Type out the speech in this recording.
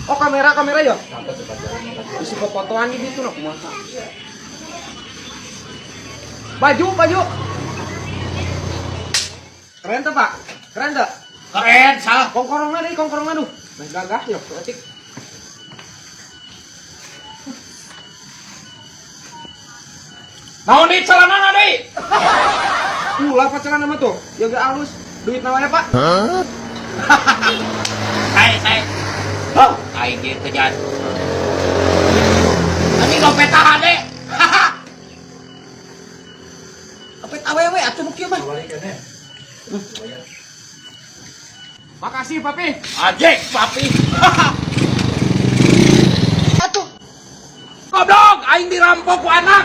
Oh, kamera kamera ya. Isi fotoan di ditu na kumaha. Baju, baju. Keren tuh, Pak? Keren tuh? Keren, salah. Kongkorongna deui, kongkorongna duh. Meh gagah yo, etik. Naon di celana deui? Ulah, Pak, celana mah tuh. Ya gak halus. Duit namanya, Pak. Saya, saya. Huh, aing ge kejat. Ini dompet hade. Dompet awewe atuh nu kieu mah. Makasih, Papi. Ajek, Papi. Atuh. Goblok, aing dirampok ku anak.